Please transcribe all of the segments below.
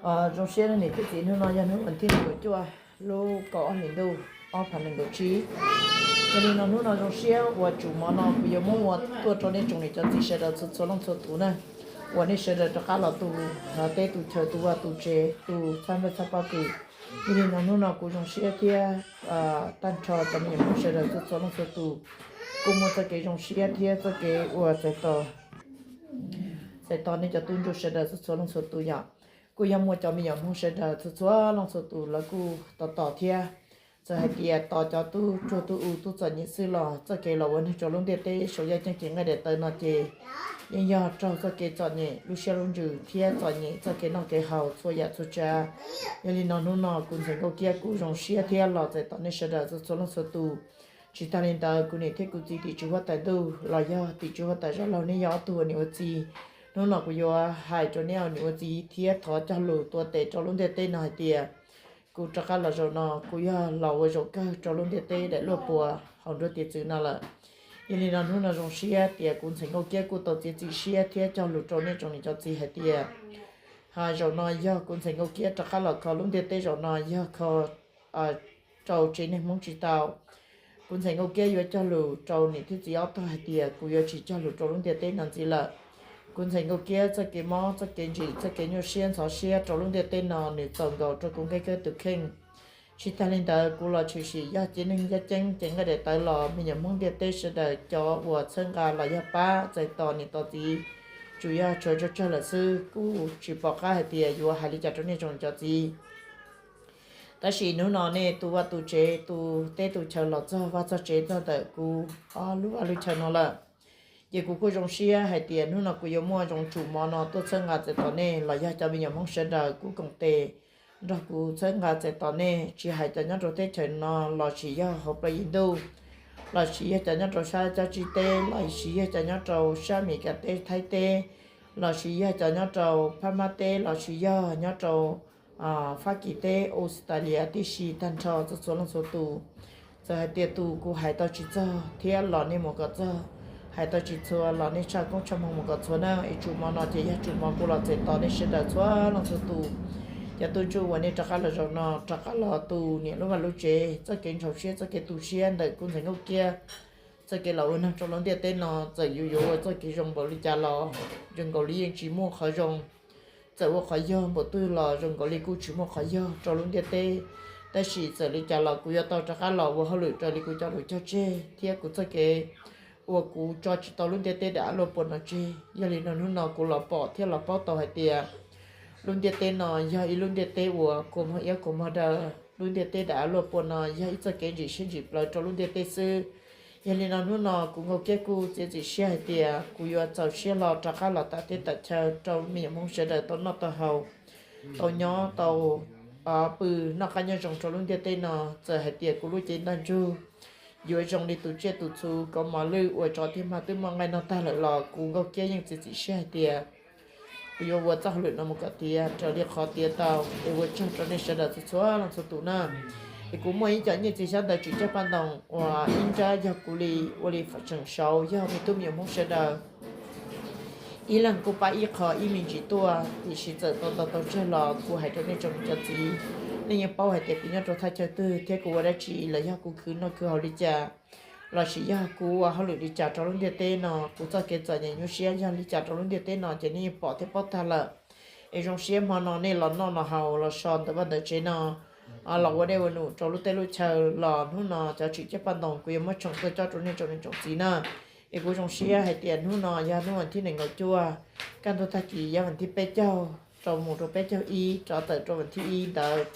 Zoo siab niam thiab txiv, hnub no yog hnub vas thib nees nkaum cuaj lub kaum ob hlis ntuj ob phav nees nkaum tsib. Yog li no hnub no zoo siab uas tsum mov no kuv yuav muab ua tuaj rau nej tsoom niam cov txiv sawv daws txhua txhua leej txhua tus na, uas nej sawv daws rov qab los tu teb tu chaw, tu vaj tu tsev, tu txhab npawj txhab pob kws. Yog li no hnub no kuv zoo siab thiab tag nrho cov me nyuam Hmoob sawv daws txhua txhua leej txhua tus kuj muaj txoj kev zoo siab thiab txoj kev uas txais tos nej cov tub ntsuj sawv daws txhua txhua leej txhua tus yom. Kuj yog muaj cov me nyuam Hmoob sawv daws txhua txhua leej txhua tus lawv kuj tos tos thiab. Txawm hais tias tos cov tub ruag tub u tub txom nyem xwb los txoj kev los ua neeg rau lub ntiaj teb saum yaj ceeb ces nqaij daim tawv no ces yeej yog raug txoj kev txom nyem lub siab lub ntsws thiab txom nyem txoj kev noj kev haus txhua yam txhua tsav. Yog li no hnub no kuv ntxhais Nkauj Kiab kuj zoo siab thiab los txais tos nej sawv daws txhua txhua leej txhua tus. Tsis tag li ntawd kuv niam thiab kuv txiv tim tswv huab tais ntuj los yog tim tswv huab tais zaj laug, nej yog ob tug ua niam ua txiv, hnub no kuv yuav hais rau nej ua niam ua txiv thiab thov cog lus tuav tes rau lub ntiaj teb no hais tias kuv rov qab los zaum no kuv yog los ua zaum kawg rau lub ntiaj teb daim luaj puas hauv nruab tiaj txwv no lawm. Yog li no hnub no zoo siab tias kuv ntxhais Nkauj Kiab kuj tau txiav txim siab thiab cog lus rau nej tsoom niam cov txiv hais tias zaum no yog kuv ntxhais Nkauj Kiab rov qab los kho lub ntiaj teb, zaum no yog kho rau tsev neeg Hmoob tsis tau. Kuv ntxhais Nkauj Kiab yuav cog lus rau niam thiab txiv ob tog hais tias kuv yuav tsis cog lus rau lub ntiaj teb no ntxiv lawm. Kuv ntxhais Nkauj Kiab txoj kev mob, txoj kev ntsim, txoj kev nyuaj siab ntxhov siab rau lub ntiaj teb no nws txaus nkaus rau kuv Nkauj Kiab tus kheej. Tsis tag li ntawd kuv los tshwm sim yog cev neeg yaj ceeb ces nqaij daim tawv los me nyuam Hmoob ntiaj teb sawv daws cov uas txhawb nqa los yog pab txais tos niam tos txiv tsuas yog tshuav tsawg tsawg lawm xwb. Kuj tsis pom qab hais tias yuav hais li cas rau nej tsoom cov txiv. Tab sis hnub no nej tu vaj tu tsev, tu teb tu chaw los txog vaj txog tsev txog ntawm kuv ob lub vaj lub chaw no lawm, ces kuv kuj zoo siab hais tias hnub no kuv yuav muaj zoo tsum mov no tuaj txhawb nqa txais tos nej los yog cov me nyuam Hmoob sawv daws kuj koom tes nrog kuv txhawb nqa txais tos nej, tsis hais cov nyob rau teb chaws no los sis yog hauv plawv yim ntuj, los sis yog cov nyob rau sab Cab Tsib teb, los sis yog cov nyob rau sab Amelikas teb, Thaib teb, los sis yog cov nyob rau Phab Mab teb, los sis yog nyob rau Fab Kis teb, Australia tib si, tag nrho txhua txhua leej txhua tus. Txawm hais tias tus kuv hais tau tsis txog thiab los nej mus kom txog, hais tau tsis txhua los nej tshaj koob tshaj hmoov mus kom txhua na. Es tsum mov no ces yog tsum mov kuv los txais tos nej sawv daws txhua leej txhua tus. Cov tub ntsuj uas nej rov qab los zaum no rov qab los tu niam lub vaj lub tsev, txoj kev ntxhov siab, txoj kev tu siab ntawm kuv ntxhais Nkauj Kiab, txoj kev los ua neeg rau lub ntiaj teb no txawm yuav yuav ua txoj kev zoo npaum li cas los zoo nkaus li yeej tsis muaj qhov zoo. Txawm ua qhov yog npaum twg los zoo nkaus li kuj tsis muaj qhov yog rau lub ntiaj teb. Tab sis txawm li cas los kuv yuav tau rov qab los ua hauj lwm raws li kuv cov lus cog tseg thiab kuv txoj kev uas kuv tso tsis tau lub ntiaj teb daim av luaj puas no tseg. Yog li no hnub no kuv los pom thiab los paub tau hais tias lub ntiaj teb no yog ib lub ntiaj teb uas kua muag iab kua muag daw. Lub ntiaj teb daim av luaj puas no yog ib txoj kev ntsim siab ntsim plawv rau lub ntiaj teb xwb. Yog li no hnub no kuv Nkauj Kiab kuj txiav txim siab hais tias kuv yuav txaus siab hlo rov qab los tawm teb tawm chaw rau me nyuam Hmoob sawv daws tau noj tau haus, tau nyob tau pw noj qab nyob zoo rau lub ntiaj teb no. Txawm hais tias kuv lub cev ntaj ntsug yuav zoo li tus tsiaj tus txhu kaus mom lwj uas tsov thiab hma twb muaj nqaij noj tag lawm los kuv Nkauj Kiab yeej txiav txim siab hais tias kuv yuav ua txoj hauj lwm no mus kom tiav raws li qhov tiav tau es ua tsaug rau nej sawv daws txhua txhua leej txhua tus na. Es kuv muaj ib co nyiaj txiag xyab ntawv tsim caj paj ntoos uas ib nrab yog kuv li ua li feem saud yog me tub me nyuam Hmoob sawv daws ib leeg kuj pab ib qho ib me ntsis tuaj, tiam sis txawm tau ntau tau tsawg los kuv hais rau nej tsoom niam tsoom txiv, nej yeej paub hais tias kuv nyob rau thaj chaw twg thiab kuv ua dab tsi los yog kuv khwv noj khwv haus li cas, los sis yog kuv ua hauj lwm li cas rau lub ntiaj teb no, kuv txoj kev txom nyem nyuaj siab yog li cas rau lub ntiaj teb no ces nej yeej pom thiab paub tag lawm. Es zoo siab hmo no nej los noj los haus los so ntawm vaj ntawm tsev no, los ua dej ua num rau lub teb lub chaw los hnub no cov tsim caj paj ntoos kuv yuav muab tshoov tuaj cob rau nej tsoom niam tsoom txiv na. Es kuv zoo siab hais tias hnub no yog hnub vas thib nees nkaum cuaj, kaj ntug tag kis yog vas thib peb caug rau mus rau peb caug ib rov tawm rau vas thib ib ntawd,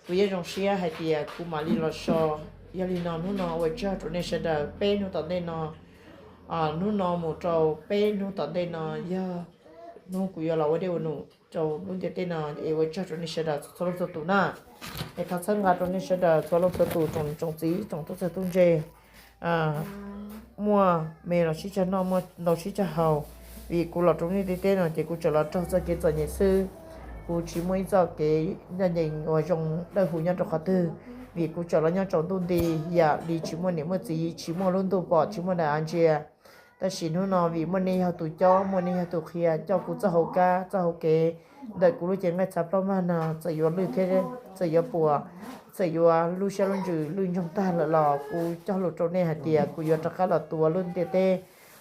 kuv yeej zoo siab hais tias kuv mam li los so. Yog li no hnub no ua tsaug rau nej sawv daws peb hnub tom ntej no. Hnub no mus rau peb hnub tom ntej no yog hnub kuv yuav los ua dej ua num rau lub ntiaj teb no es ua tsaug rau nej sawv daws txhua leej txhua tus na. Es thov txhawb nqa rau nej sawv daws txhua leej txhua tus tsoom niam tsoom txiv tsoom tub txawg tub ntse, muaj me los sib tsag noj, muaj ntau sib tsag haus. Vim kuv los rau lub ntiaj teb no ces kuv tseem los raug txoj kev txom nyem xwb, kuv tsis muaj ib txoj kev ncaj ncees uas zoo dawb huv nyob rau qhov twg, vim kuv tseem los nyob tsaus ntuj nti yam li tsis muaj niam muaj txiv, tsis muaj lub ntuj pom, tsis muaj daim av ntsia. Tab sis hnub no vim muaj nej yog tus cob, muaj nej yog tus qhia, coj kuv txoj hauv kab txoj hauv kev ntawm kuv lub cev nqaij txha plaub mag no, txawm yuav lwj thiab txawm yuav puas, txawm yuav lub siab lub ntsws lwj ntsoog tag lawm los kuv cog lus rau nej hais tias kuv yuav rov qab los tuav lub ntiaj teb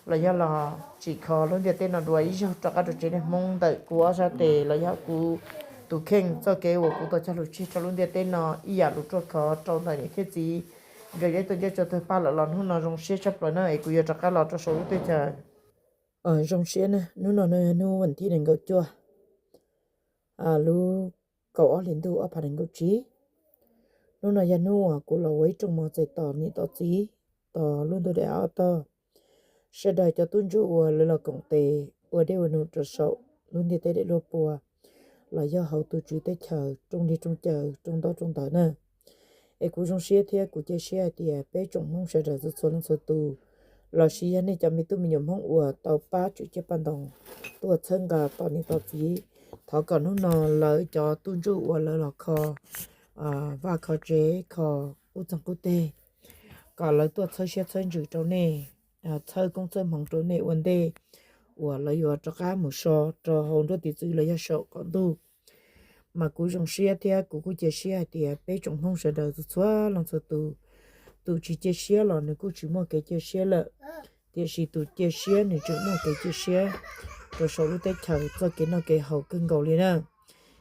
los yog los tsim kho lub ntiaj teb no dua ib zaug rov qab rau tsev neeg Hmoob ntawm kuv ob sab tes los yog kuv tus kheej txoj kev uas kuv tau cog lus tseg rau lub ntiaj teb no ib yam lus ruaj khov rau ntawm niam thiab txiv, nkawd yog ib tug ncaj tsuag tawg paj lawm los hnub no zoo siab tshaj plaws na es kuv yuav rov qab los rau saum lub teb chaws. Zoo siab na, hnub no yog hnub vas thib nees nkaum cuaj lub kaum ob hlis ntuj ob phav nees nkaum tsib. Hnub no yog hnub uas kuv los ua ib rooj mov txais tos niam tos txiv, tos lub ntuj daim av ob tog, sawv daws cov tub ntsuj uas lawv los koom tes ua dej ua num rau saum lub ntiaj teb daim luaj pua, los yog hauv tus Tswv teb chaws rooj ntiag rooj caw rooj ntaub rooj ntawv na. Es kuv zoo siab thiab kuv cia siab hais tias peb tsoom Hmoob sawv daws txhua txhua leej txhua tus, lossis yog nej cov me tub me nyuam Hmoob uas tau pab tswm ciaj paj ntoos tuaj txhawb nqa tos niam tos txiv, thov kom hnub no lawv cov tub ntsuj uas lawv los kho vaj kho tsev kho qub txeeg qub teg, kom lawv tuaj txhawb siab txhawb ntsws rau nej, txhawb koob txhawb hmoov rau nej ua ntej uas lawv yuav rov qab mus so rau hauv nruab tiv txwv los yog saum qaum ntuj. Mas kuv zoo siab thiab kuv kuj cia siab hais tias peb tsoom Hmoob sawv daws txhua txhua leej txhua tus, tus tsis cia siab los nws kuj tsis muaj kev cia siab lawm, tiam sis tus cia siab nws tseem muaj kev cia siab rau saum lub teb chaws txoj kev noj kev haus kawg nkaus li na.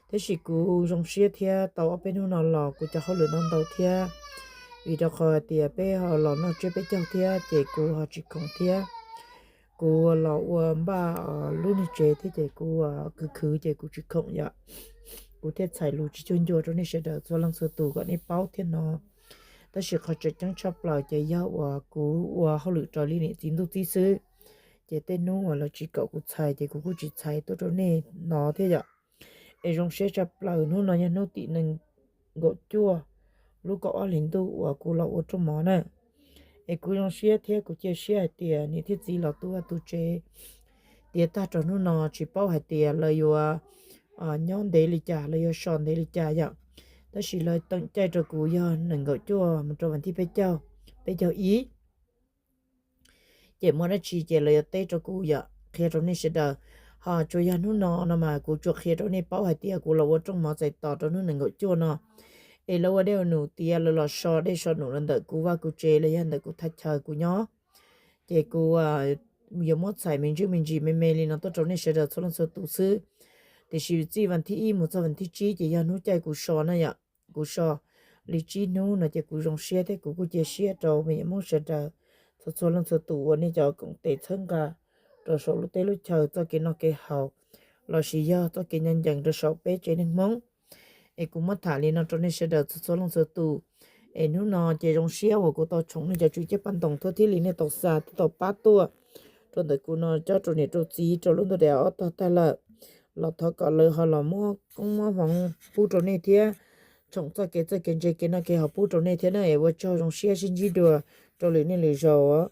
Tab sis kuv zoo siab thiab tau ob peb hnub no los kuv cov hauj lwm ntau ntau thiab, vim rau qhov hais tias peb ho los noj tsiab peb caug thiab ces kuv ho tsis khoom thiab. Kuv los ua npaj lub niag tsev thiab ces kuv khwv khwv ces kuv tsis khoom yom. Kuv thiaj txhais lus tsis cuag ncua rau nej sawv daws txhua leej txhua tus kom nej paub thiab no. Tab sis qhov tseem ceeb tshaj plaws ces yog uas kuv ua hauj lwm raws li niam txiv ntuj txib xwb, ces tej hnub uas lawv tsis kom kuv txhais ces kuv kuj tsis txhais tuaj rau nej no thiab yom. Es zoo siab tshaj plaws hnub no yog hnub tim nees nkaum cuaj lub kaum ob hlis ntuj uas kuv los ua rooj mov na. Es kuv zoo siab thiab kuv cia siab hais tias niam thiab txiv los tu vaj tu tsev tiav tag rau hnub no tsis paub hais tias lawv yuav nyob ntev li cas, lawv yuav so ntev li cas yom. Tab sis lawv teem caij rau kuv yog nees nkaum cuaj mus rau vas thib peb caug, peb caug ib. Ces muaj dab tsi ces lawv yuav teb rau kuv yom, qhia rau nej sawv daws. Ho tsuas yog hnub no no mas kuv tsuas qhia rau nej paub hais tias kuv los ua rooj mov txais tos rau hnub nees nkaum cuaj no. Es lawv ua dej ua num tiav lawv los so dej so num los ntawm kuv vaj kuv tsev los yog ntawm kuv thaj chaw kuv nyob. Ces kuv yuav muab txhais me ntsis me ntsis me me li no tuaj rau nej sawv daws txhua leej txhua tus xwb. Tiam sis txij vas thib ib mus txog vas thib tsib ces yog hnub caij kuv so na yom. Kuv so li tsib hnub no ces kuv zoo siab thiab kuv kuj cia siab rau me nyuam Hmoob sawv daws txhua txhua leej txhua tus uas nej cov koom tes txhawb nqa rau saum lub teb lub chaw txoj kev noj kev haus lossis yog txoj kev ncaj ncees rau saum peb tsev neeg Hmoob. Es kuv muab tham li no rau nej sawv daws txhua txhua leej txhua tus. Es hnub no ces zoo siab uas kuv tau tshoov nej cov tswv ciab paj ntoos thiab li nej tau xa thiab tau pab tuaj rau ntawm kuv no cob rau niam rau txiv rau lub ntuj daim av ob tog tag lawm. Los thov kom lawv ho los muab koob muab hmoov pub rau nej thiab, tshoom txoj kev txawj kev ntse kev noj kev haus pub rau nej thiab na. Es ua tsaug zoo siab sib ntsib dua rau lwm niaj lwm zaus.